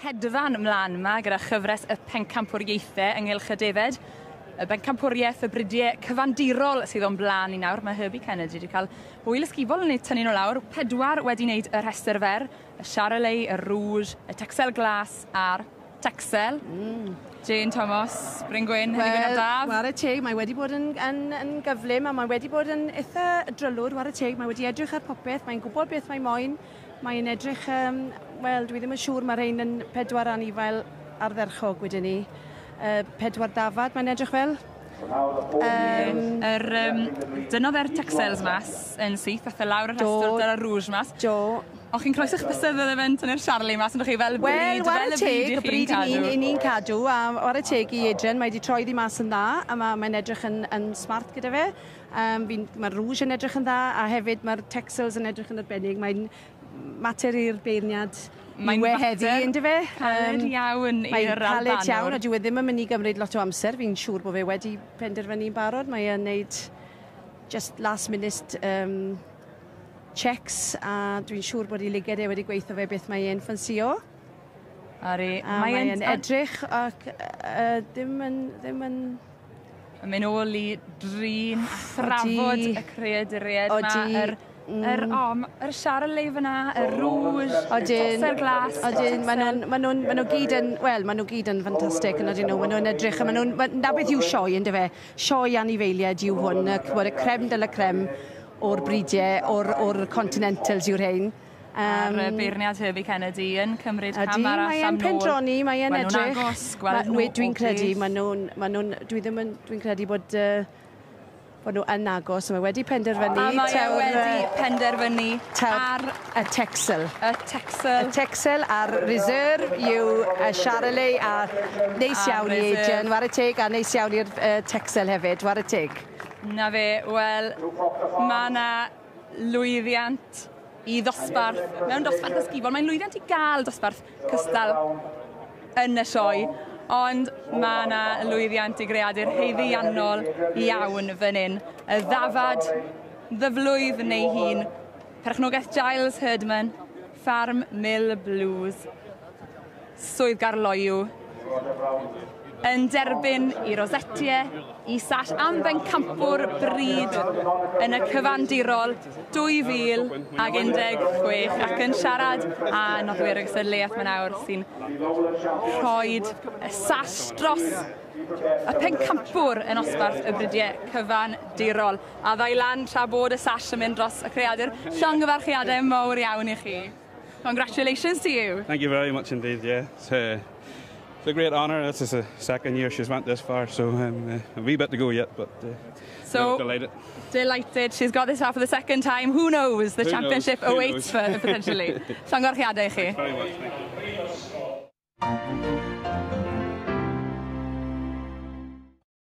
Hedfan mlaen yma gyda chyfres y pencampwriaethau ynghylch y defed. Y bencampwriaeth y bridiau cyfandirol sydd o'n blaen ni nawr. Mae Herbie Kennedy wedi cael hwyl ysgubol yn ei tynnu nhw lawr. 4 wedi wneud y rhestr fer, y Charolais, y Rouge, y Texel Glas a'r Texel. Jane Thomas, Bryn Gwyn, Heli Gwyn a Daf. Ware teg, mae wedi bod yn gyflym a mae wedi bod yn eitha drylwr, ware teg, mae wedi edrych ar popeth, mae'n gwybod beth mae moyn, mae'n edrych, wel, dwi ddim yn siŵr, mae rhain yn 4 anifail ardderchog wedyn ni. 4 dafad, mae'n edrych fel. Dynodd e'r Texels mas yn syth, ath e lawr y rhestr dyna'r Rouge mas. Do. O, chi'n croesi'ch bysedd iddo fe'n tynnu'r Charlie mas, ydych chi fel bryd, fel y bryd i chi'n cadw. Wel, ni'n cadw, a ware teg i Adrian, mae wedi troi ddi mas yn dda, a mae'n edrych yn smart gyda fe. Mae'r Rouge yn edrych yn dda, a hefyd mae'r Texels yn edrych yn arbennig. Mae'n mater i'r beirniad Mae'n heddi, yndyfe? Caled iawn i'r Mae'n caled iawn, a dyw e ddim yn mynd i gymryd lot o amser. Fi'n siŵr bod fe wedi penderfynu'n barod. Mae e'n neud just last minute checks, a dwi'n siŵr bod ei lygad e wedi gweithio fe beth mae e'n ffansio. Ari, A mae mae e'n edrych ac ddim yn, ddim yn Yn mynd ôl i drin a thrafod y creaduriaid 'ma, yr Charolais fyna, y Rouge, Texel Glas. Odyn, ma' nhw gyd yn, wel, ma' nhw gyd yn ffantastig, yn ydyn nhw, ma' nhw'n edrych, a ma' nhw'n, na beth yw sioe, yndyfe? Sioe anifeiliaid yw hwn, y, ch'mod, y creme de la creme o'r bridiau, o'r Continentals yw'r rhain. A'r beirniad Herbie Kennedy yn cymryd cam arall mae e'n am nôl. pendroni, mae e'n Ma' nhw'n edrych. agos, gweld nhw Dwi'n o credu, bell. ma' nhw'n, dwi ddim yn, dwi'n credu bod nhw yn agos, a mae wedi penderfynu. A mae e wedi penderfynu ar y Texel. Y Texel. Y Texel a'r Reserve yw y Charolais, a neis A'r iawn i Reserve. Adrian, ware teg, a neis iawn i'r Texel hefyd, ware teg. Na fe, wel, ma' 'na lwyddiant i ddosbarth, mewn dosbarth ysgubol. Mae'n lwyddiant i gael dosbarth cystal yn y sioe, ond ma' 'na lwyddiant i greadur haeddiannol iawn fan hyn. Y ddafad ddyflwydd neu hun, perchnogaeth Giles Herdman, Ffarm Mill Blues, Swydd Gaerloyw, yn derbyn i Rosetiau, i sash am bencampwr bryd yn y cyfandirol 2016 ac yn siarad â noddwyr y gystadleuaeth yma nawr sy'n rhoi y sash dros y pencampwr yn osbarth y bridiau cyfandirol. A ddau lan tra bod y sash yn mynd dros y creadur. Llongyfarchiadau mawr iawn i chi. Congratulations to you. Thank you very much indeed, yeah. It's a great honour. This is the second year she's went this far, so a wee bit to go yet, but delighted. Delighted. She's got this far for the second time. Who knows? The Who knows? championship Who awaits knows? for potentially. Llongyfarchiadau i chi. Thanks very much. Thank you.